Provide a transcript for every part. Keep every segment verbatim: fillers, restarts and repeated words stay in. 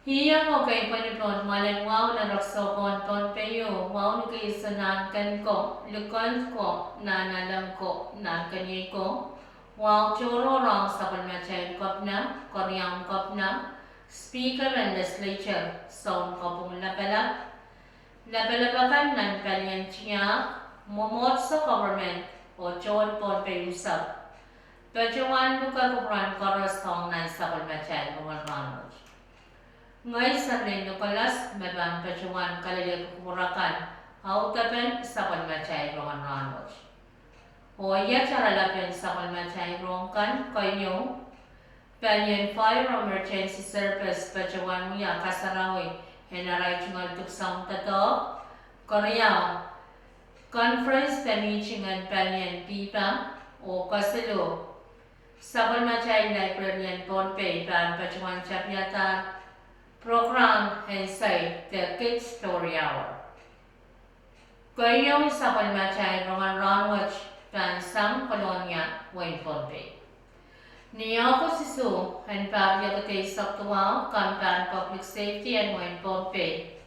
Ih iang ekei pwonipon mwoalen wahu en erekiso ko en Pohnpei, wahu ni keisuh nan ken ko, likend ko, nan alen ko, nan keniei ko, wahu tohrohr ong sapwellimatail Kepina, Keriaun Kepina, Speaker en Legislature, Sounkopwung Lapalap, lapalap akan nan palien tiahk, mwomwohdiso, government, oh tohn Pohnpei unsek, patohwan luke kupwuren koaros ong nan sapwellimatail rongen rahnwet. Ngehi Serlin Nicholas me pahn patohwan kalelehki kupwur akan audepen sapwellimatail rongen rahnwet. Oh iet oaralapen sapwellimatail rohng kan: keieu, palien Fire Emergency Service patohwan wia kasarawi en arail tungoal dipwisoun doadoahk; keriau, conference de meeting en palien PIPA; oh kesiluh, sapwellimatail library en Pohnpei pahn patohwan tapihadahr program en sei de Kids Story Hour. Keieun sapwellimatail rongen rahnwet pahn sang Kolonia, wehin Pohnpei. Ni August isuh en pahr riekid eisek duwau, Kempahn Public Safety en wehin Pohnpei,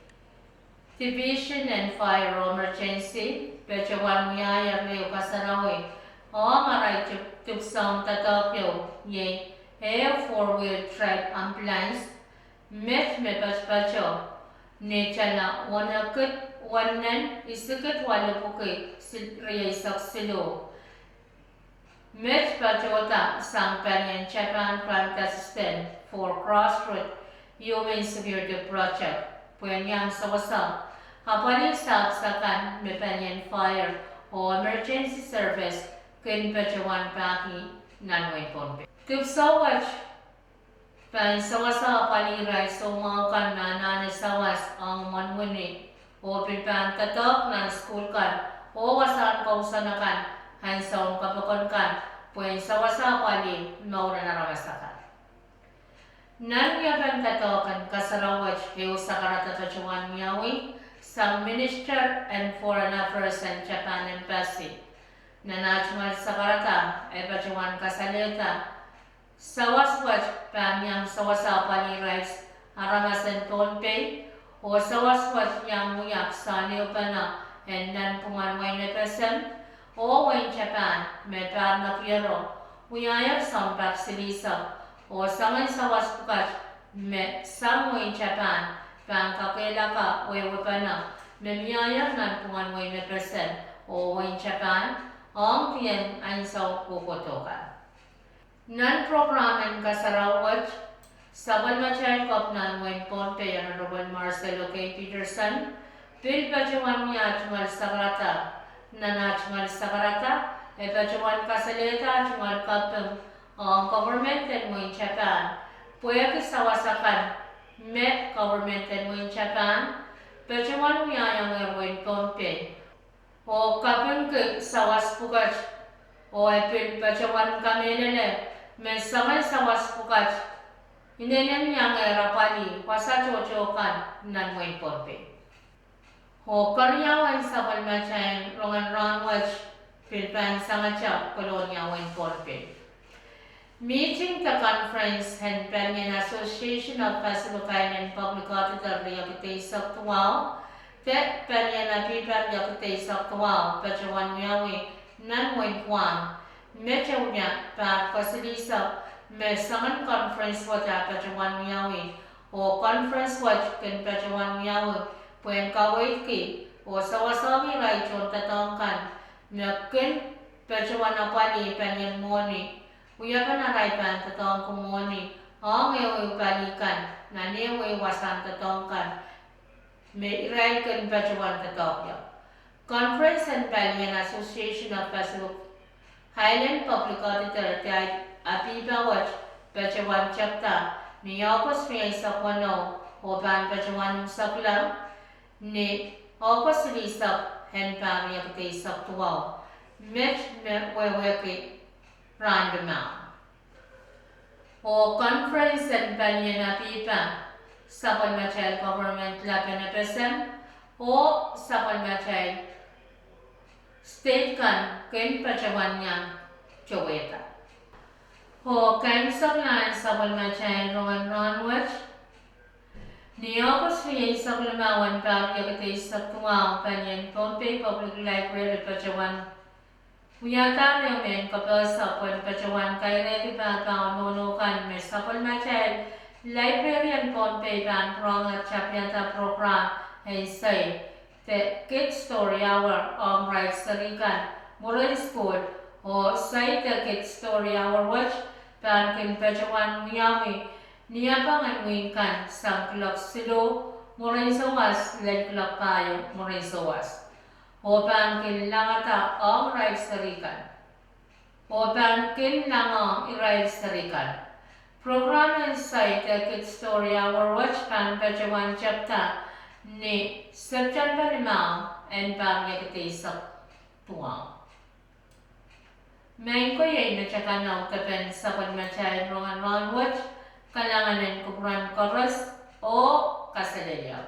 Division en Fire oh Emergency, patohwan wiahier ehu kasarawi ong arail dipwisoun doadoahk ehu, iei ehu four-wheel drive ambulance, met me patopato ni tala wenekid wennen isikid waluh pwuki rieisek siluh, met patohda sang palien Japan Grant Assistance for Grassroots Human Security Project pwehn iang sewese apwalih sahpw akan me palien fire oh emergency service kin patohwan pahkih nan wehin Pohnpei. Dipwisou wet pahn sewese apwalih irail soumwahu kan me anahne sawas ong imwen wini, oh pil pahn doadoahk nan sukuhl kan oh wasahn kousoan akan, ahnsoun kapokon kan, pwehn sewese apwalih mour en aramas akan. Nan wiepen doadoahk en kasarawi wet, ehu sakarada patohwan wiawi sang Minister en Foreign Affairs en Japan Embassy. Nan ah tungoal sakarada, e patohwan kasalehda sawas wet pahn iang sewese apwalih irail aramas en Pohnpei, oh sawas wet iang wia soanehupene en nanpwungen wehin FSM oh wehin Japan me pahr nekiero wiahier sounpar silihsek, oh soangen sawas pwukat me sang wehin Japan pahn kakehlaka wehwehpene me mihier nanpwungen wehin FSM oh wehin Japan ong kiheng ahnsou kohkohdo kan. Nan program en kasarawi wet, sapwellimatail Kepina en wehin Pohnpei, Honorable Marcelo K. Peterson, pil patohwan wia ah tungoal sakarada. Nan ah tungoal sakarada, e patohwan kasalehda ah tungoal kaping ong government en wehin Japan pwehki sawas akan me government en wehin Japan patohwan wiahier wehin Pohnpei, oh kapingki sawas pwukat, oh e pil patohwan kamehlele me soangen sawas pwukat inenen iangehr apwalih wasa tohto kan nan wehin Pohnpei. Oh keriau en sapwellimatail rongen rahnwet pil pahn sangete Kolonia, wehin Pohnpei. Mihting de conference en palien Association of Pacific Island Public Auditor riekid eisek duwau, de palien APIPA riekid eisek duwau patohwan wiawi nan wehin Guam. Met e wia pahr kasilihsek me soangen conference wet ah patohwan wiawi, oh conference wet kin patohwan wiawi pwehn kaweidki oh sawaski irail tohndoadoahk kan me kin patohwan apwalih palien mwohni, wiepen arail pahn doadoahngki mwohni ong ehuehu pali kan nan ehuehu wasahn doadoahk kan me irail kin patohwan doadoahk ie. Conference en palien Association of Pacific Island Public Auditor de APIPA wet patohwan tepda ni August rieisek weneu oh pahn patohwan imwisekla ni August silihsek en pahr riekid eisek duwau. Met me wehwehki rahn limau. Oh conference en palien APIPA, sapwellimatail government lap en FSM oh sapwellimatail state kan kin patohwan iang towehda. Oh kaimwisekla en sapwellimatail rongen rahnwet, Ni Ohpis rieisek limau en pahr riekid eisek duwau, palien Pohnpei Public Library patohwan wiahda ehu mehn kapehse pwehn patohwan kairehdi pahpa oh nohno kan me sapwellimatail library en Pohnpei pahn pwurehng tapihada prokram en sai de Kids Story Hour ong irail seri kan mwurin sukuhl, oh sai de Kids Story Hour wet pahn kin patohwan wiawi ni apeng en wihk kan sang kuloak siluh mwurin souwas lel kuloak pahieu mwurin souwas, oh pahn kin langada ong irail seri kan, oh pahn kin langohng irail seri kan. Prokram en sai de Kids Story Hour wet pahn patohwan tepda ni September limau en pahr riekid eisek duwau. Maing ko, iei me tepin audepen sapwellimatail rongen rahn wet. Kalahngan en kupwuren koaros oh kaselehlie.